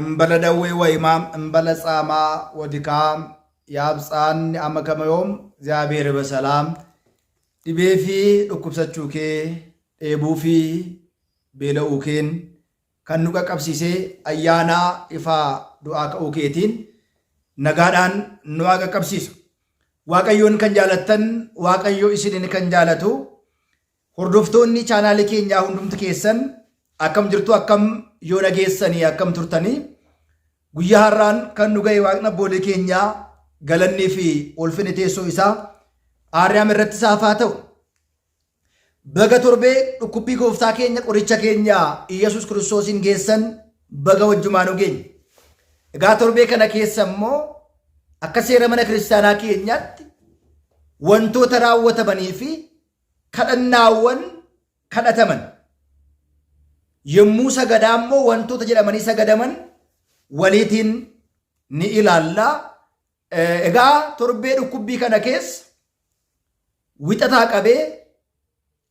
እምበለ ደዌ ወሕማም እምበለ ጻማ ወድካም ያብጽሐኒ አመ ከመ ዮም እግዚአብሔር በሰላም dhibee fi dhukkubsachuu kee dheebuu fi beela'uu keen kan nu qaqqabsiisee ayyaana ifaa du'aa ka'uu keetiin nagaadhaan nu haa qaqqabsiisu. Waaqayyoon kan jaalattan, Waaqayyo isiniin kan jaalatu, hordoftoonni chaanaalii keenyaa hundumti keessan akkam jirtu, akkam yoo nageessanii, akkam turtanii? Guyyaa har'aan kan nu ga'e Waaqni abboolee keenyaa galannii fi ulfinni teessoo isaa Aariyaam irratti isaaf haa ta'u. Baga torbee dhukkubbii gooftaa keenya qoricha keenya Iyyasuus Kiristoosiin geessan, baga wajjumaanuu geenye. Egaa torbee kana keessa immoo akka seera mana kiristaanaa keenyaatti wantoota raawwatamanii fi kadhannaawwan kadhataman, yommuu sagadaa immoo wantoota jedhamanii sagadaman waliitiin ni ilaalla. Egaa torbee dhukkubbii kana keessa Wixataa qabee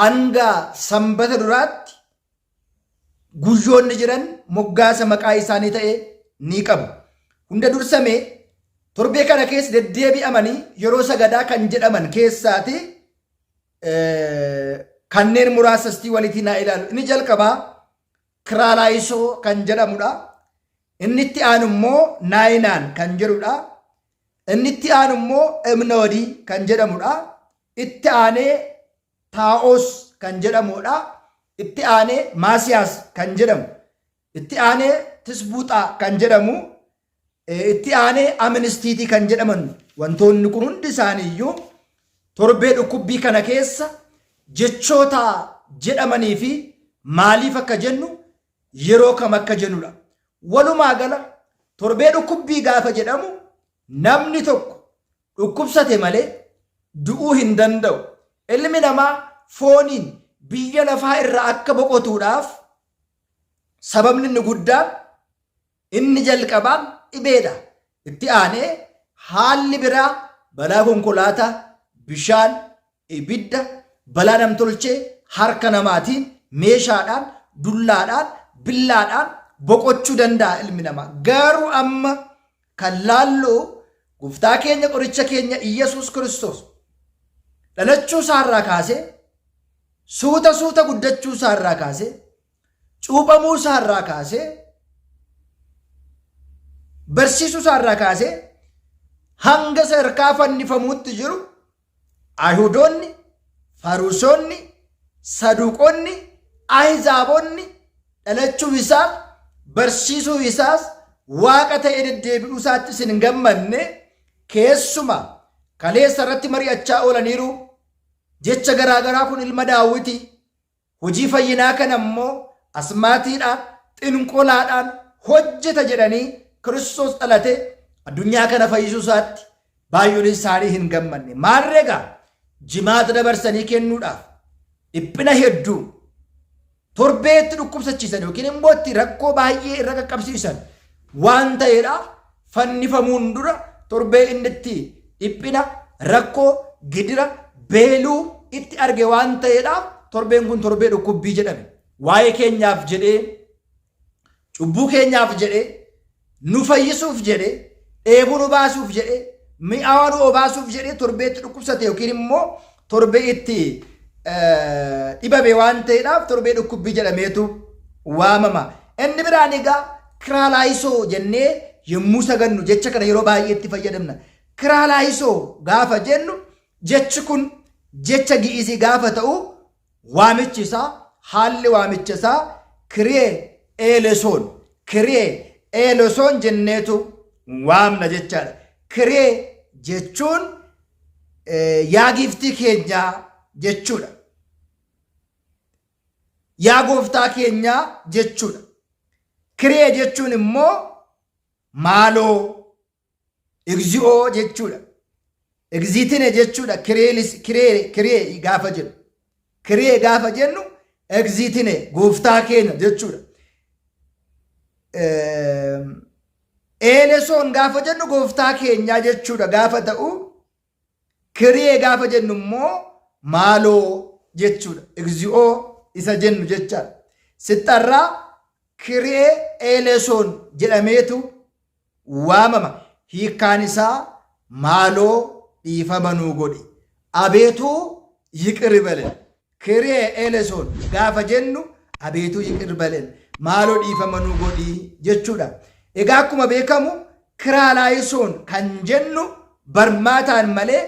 hanga Sanbata duraatti guyyoonni jiran moggaasa maqaa isaanii ta'e ni qabu. Hunda dursamee torbee kana keessa deddeebi'amanii yeroo sagadaa kan jedhaman keessaati kanneen muraasastii walitti naa ilaalu. Inni jalqabaa Kiraalaayisoo kan jedhamudha. Inni itti aanu immoo Naayinaan kan jedhudha. Inni itti aanu immoo Imnoodii kan jedhamudha. Itti aanee Taa'os kan jedhamudha. Itti aanee Maasiyaas kan jedhamu. Itti aanee Tisbuuxaa kan jedhamu. Itti aanee Aministiitii kan jedhaman, wantoonni kun hundi isaanii iyyuu torbee dhukkubbii kana keessa jechoota jedhamanii fi maaliif akka jennu, yeroo kam akka jennudha. Walumaa gala torbee dhukkubbii gaafa jedhamu namni tokko dhukkubsate malee du'uu hin danda'u. Ilmi namaa fooniin biyya lafaa irraa akka boqotuudhaaf sababni inni guddaan, inni jalqabaan dhibeedha. Itti aanee haalli biraa balaa konkolaataa, bishaan, ibidda, balaa namtolchee, harka namaatiin, meeshaadhaan, dullaadhaan, billaadhaan boqochuu danda'a ilmi namaa. Garuu amma kan laallu gooftaa keenya qoricha keenya Iyyasuus Kiristoos dhalachuu isaarraa kaasee, suuta suuta guddachuu isaarraa kaasee, cuuphamuu isaarraa kaasee, barsiisuu isaarraa kaasee hanga sadarkaa fannifamuutti jiru Ayihudoonni, Faruusonni, Saduuqonni, Ahizaabonni dhalachuu isaaf, barsiisuu isaas, Waaqa ta'ee deddeebi'uu isaatti isin hin gammadne. Keessuma kaleessa irratti mari'achaa oolaniiru. Jecha garaagaraa, kun ilma Daawiti, hojii fayyinaa kana immoo asmaatiidhaan, xinqolaadhaan hojjeta jedhanii Kiristoos dhalate addunyaa kana fayyisuu isaatti baay'oon isaanii hin gammanne. Maarree egaa Jimaata dabarsanii kennuudhaaf dhiphina hedduu torbeetti dhukkubsachiisan yookiin immoo itti rakkoo baay'ee irra qaqqabsiisan waan ta'eedhaaf, fannifamuun dura torbee inni itti dhiphina, rakkoo, gidira, beeluu itti arge waan ta'eedhaaf torbeen kun torbee dhukkubbii jedhame. Waa'ee keenyaaf jedhee, cubbuu keenyaaf jedhee, nu fayyisuuf jedhee, dheebuu nu baasuuf jedhee, mi'aawaa nu obaasuuf jedhee torbeetti dhukkubsate yookiin immoo torbee itti dhibame waan ta'eedhaaf torbee dhukkubbii jedhameetu waamama. Inni biraan egaa kiraalaayisoo jennee yommuu sagannu jecha kana yeroo baay'ee itti fayyadamna. Kiraalaayisoo gaafa jennu jechi kun jecha Gi'izii gaafa ta'u, waamichi isaa, haalli waamicha isaa Kiriyee Eelesoon, Kiriyee Eelesoon jenneetu waamna jechaadha. Kiriyee jechuun yaa giiftii keenyaa jechuudha. Yaa gooftaa keenyaa jechuudha. Kiriyee jechuun immoo maaloo, Igzi'oo jechuudha. Egziitine jechuudha. Kireelis kiree kiree gaafa jennu. Kiree gaafa jennu egziitine, gooftaa keenya jechuudha. Eelesoon gaafa jennu gooftaa keenyaa jechuudha gaafa ta'u, kiree gaafa jennu immoo maaloo jechuudha. Igzi'oo isa jennu jechaadha. Sixxarraa Kiree Eleesoon jedhameetu waamama. Hiikkaan isaa maaloo dhiifama nuu godhi. Abeetuu ይቅር በለን. Kiree Eleesoon gaafa jennu abeetuu ይቅር በለን maaloo dhiifama nuu godhi jechuudha. Egaa akkuma beekamu Kiraalaayisoon kan jennu barmaataan malee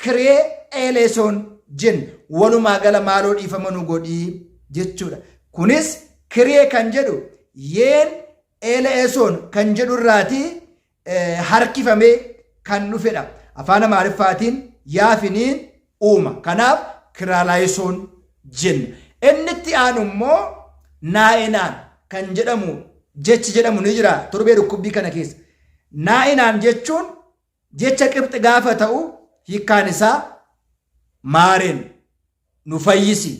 Kiree Eleesoon jennu walumaa gala maaloo dhiifama nuu godhi jechuudha. Kunis Kiree kan jedhu yeen Eleesoon kan jedhu irraatii harkifamee kan dhufedha. Afaan Amaariffaatiin yaafiniin uuma. Kanaaf Kiraalaayisoon jenna. Inni itti aanu immoo naa'inaan kan jedhamu jechi jedhamu ni jira torbee dhukkubbii kana keessa. Naa'inaan jechuun jecha qibxi gaafa ta'u hiikkaan isaa maareen nu fayyisi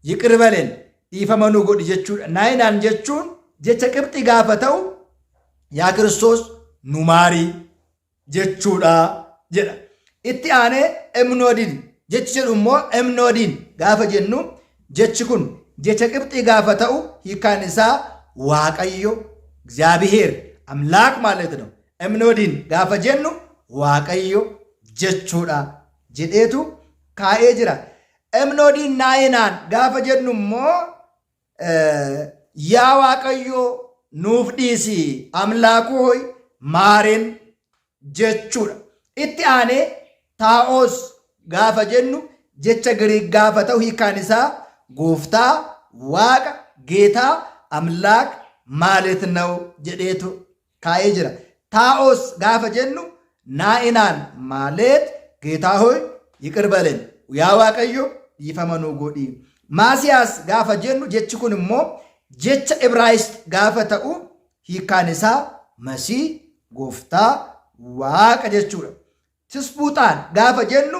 ይቅር በለን dhiifama nu godhi jechuudha. Naa'inaan jechuun jecha qibxi gaafa ta'u yaa Kiristoos nu maarii jechuudha jedha. Itti aanee emnoodiin jechi jedhu immoo emnoodiin gaafa jennu jechi kun jecha qibxii gaafa ta'u hiikkaan isaa Waaqayyo እግዚአብሔር አምላክ ማለት ነው። Emnoodiin gaafa jennu Waaqayyo jechuudha jedheetu kaa'ee jira. Emnoodiin naayinaan gaafa jennu immoo yaa Waaqayyo nuuf dhiisi አምላክ ሆይ ማረን jechuudha. Itti aanee taa'oos gaafa jennu jecha Giriik gaafa ta'u hiikkaan isaa gooftaa, waaqa, ጌታ, አምላክ ማለት ነው jedheetu kaa'ee jira. Taa'oos gaafa jennu naa'inaan ማለት ጌታ ሆይ ይቅር በለን yaa Waaqayyo dhiifama nuu godhi. Maasiyaas gaafa jennu jechi kun immoo jecha Ibraayist gaafa ta'u hiikkaan isaa Masii, gooftaa, waaqa jechuudha. Tispuuxaan gaafa jennu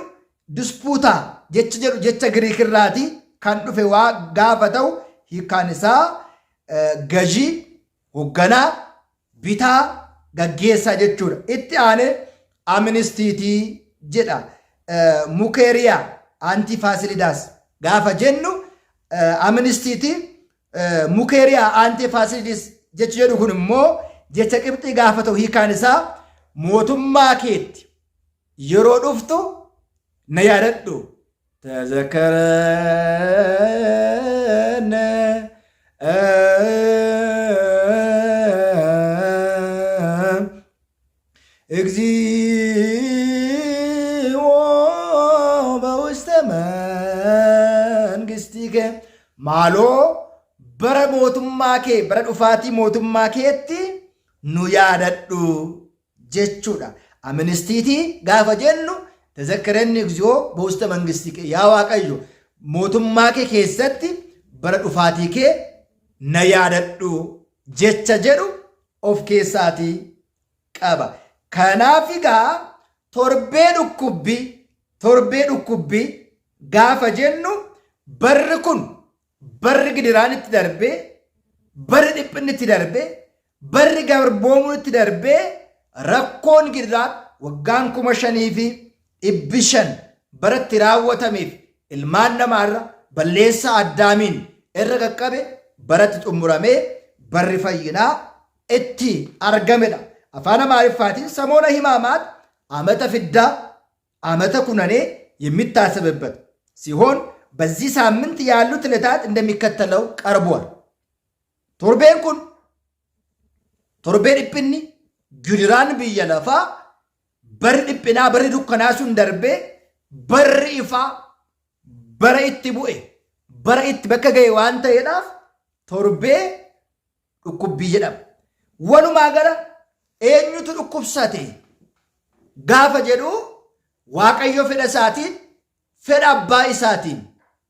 dispuutaa jechi jedhu jecha Giriik irraati kan dhufe waa gaafa ta'u hiikkaan isaa gajii, hoogganaa, bitaa, gaggeessaa jechuudha. Itti aanee aministiitii jedha. Mukeeriyaa antifaasilidaas gaafa jennu aministiitii mukeeriyaa antifaasilidaas jechi jedhu kun immoo jecha qibxii gaafa ta'u hiikkaan isaa mootummaa keetti yeroo dhuftu na yaadadhu. ተዘከረነ እግዚኦ በውስተ መንግሥትከ maaloo bara mootummaa kee bara dhufaatii mootummaa keetti nu yaadadhu jechuudha. Aministiitii gaafa jennu ተዘክረኒ እግዚኦ በውስተ መንግሥትከ yaa Waaqayyo mootummaa kee keessatti bara dhufaatii kee na yaadadhu jecha jedhu of keessaatii qaba. Kanaaf egaa torbee dhukkubbii gaafa jennu barri kun barri gidiraan itti darbee, barri dhiphinni itti darbee, barri garboomuun itti darbee, rakkoon gidiraan waggaan 5500 baratti raawwatameef ilmaan namaarra balleessaa addaamiin irra qaqqabe baratti xumuramee barri fayyinaa itti argamedha. Afaan Amaariffaatiin ሰሞነ ሕማማት ዓመተ ፍዳ ዓመተ ኩነኔ የሚታሰብበት ሲሆን በዚህ ሳምንት ያሉት ዕለታት እንደሚከተለው ቀርቧል። Torbeen kun torbee dhiphinni gidiraan biyya lafaa barri dhiphinaa barri dukkanaa sun darbee barri ifaa bara itti bu'e bara itti bakka ga'e waan ta'eedhaaf torbee dhukkubbii jedhama. Walumaa gala eenyutu dhukkubsate gaafa jedhu Waaqayyo fedha isaatiin fedha abbaa isaatiin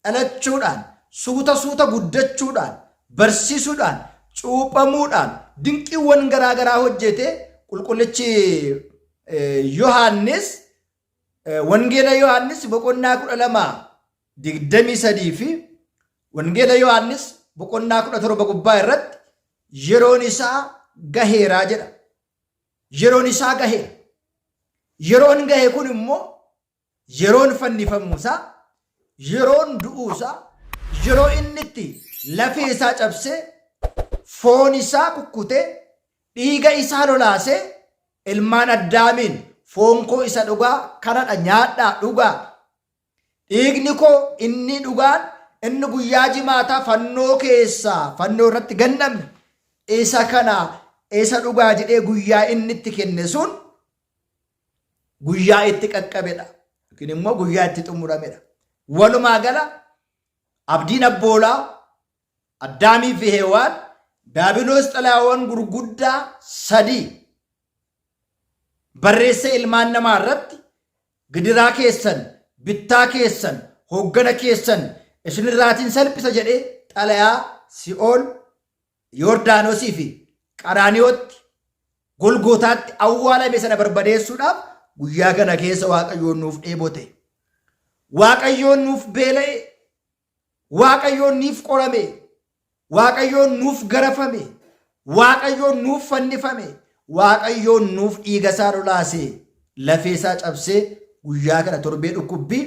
dhalachuudhaan suuta suuta guddachuudhaan barsiisuudhaan cuuphamuudhaan dinqiiwwan garaa garaa hojjete. Qulqullichi Yohaannis Wangeela Yohaannis boqonnaa 12:23 fi Wangeela Yohaannis boqonnaa 17 gubbaa irratti yeroon isaa gaheeraa jedha. Yeroon isaa gaheera. Yeroon gahe kun immoo yeroon fannifamuusaa, yeroon du'uusaa, yeroo inni itti lafee isaa cabsee foon isaa kukkutee dhiiga isaa lolaasee ilmaan Addaamiin foon koo isa dhugaa kanadha nyaadhaa dhugaa. Dhiigni koo inni dhugaan inni guyyaa jimaataa fannoo keessaa fannoo irratti ganname isa kana isa dhugaa jedhee guyyaa inni itti kenne sun guyyaa itti qaqqabedha yookiin immoo guyyaa itti xumuramedha. Walumaa gala abdiin abboolaa Addaamii fi Heewaan Daabiloos xalayaawwan gurguddaa sadii barreessee ilmaan namaa irratti gidiraa keessan, bittaa keessan, hooggana keessan isinirraatiin salphisa jedhee xalayaa Si'ool, Yoordaanosii fi Qaraaniyootti Golgootaatti awwaalame sana barbadeessuudhaaf guyyaa kana keessa Waaqayyoon nuuf dheebote. Waaqayyoon nuuf beela'e. Waaqayyoon niif qorame. Waaqayyoon nuuf garafame. Waaqayyoon nuuf fannifame. Waaqayyoon nuuf dhiiga isaa lolaase. Lafee isaa cabsee guyyaa kana torbee dhukkubbii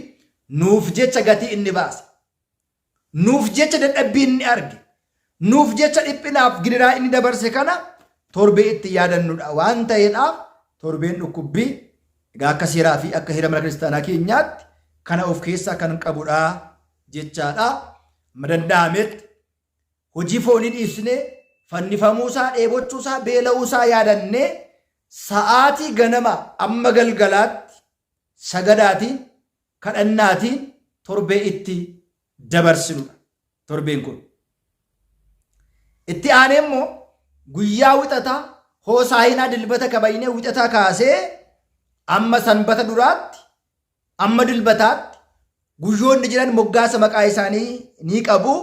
nuuf jecha gatii inni baase. Nuuf jecha dadhabbii inni arge. Nuuf jecha dhiphinaaf gidiraa inni dabarse kana torbee itti yaadannudha waan ta'eedhaaf torbeen dhukkubbii egaa akka seeraa fi akka heera mana kiristaanaa keenyaatti kana of keessaa kan qabudha jechaadha. Amma danda'ametti hojii foonii dhiisnee fannifamuusaa, dheebochuusaa, beela'uusaa yaadannee sa'aatii ganama amma galgalaatti sagadaatiin kadhannaatiin torbee itti dabarsinudha. Torbeen kun. Itti aanee immoo guyyaa wixataa hoosaayinaa dilbata kabajnee wixataa kaasee amma sanbata duraatti amma dilbataatti guyyoonni jiran moggaasa maqaa isaanii ni qabu.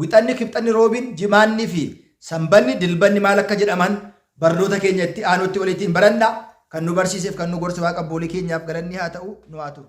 Wixanni, kibxanni, roobiin, jimaanni fi sanbanni, dilbanni maal akka jedhaman barnoota keenya itti aanutti walitti hin baranna. Kan nu barsiiseef kan nu gorse Waaqa abboolii keenyaaf galanni haa ta'u nu haa turu.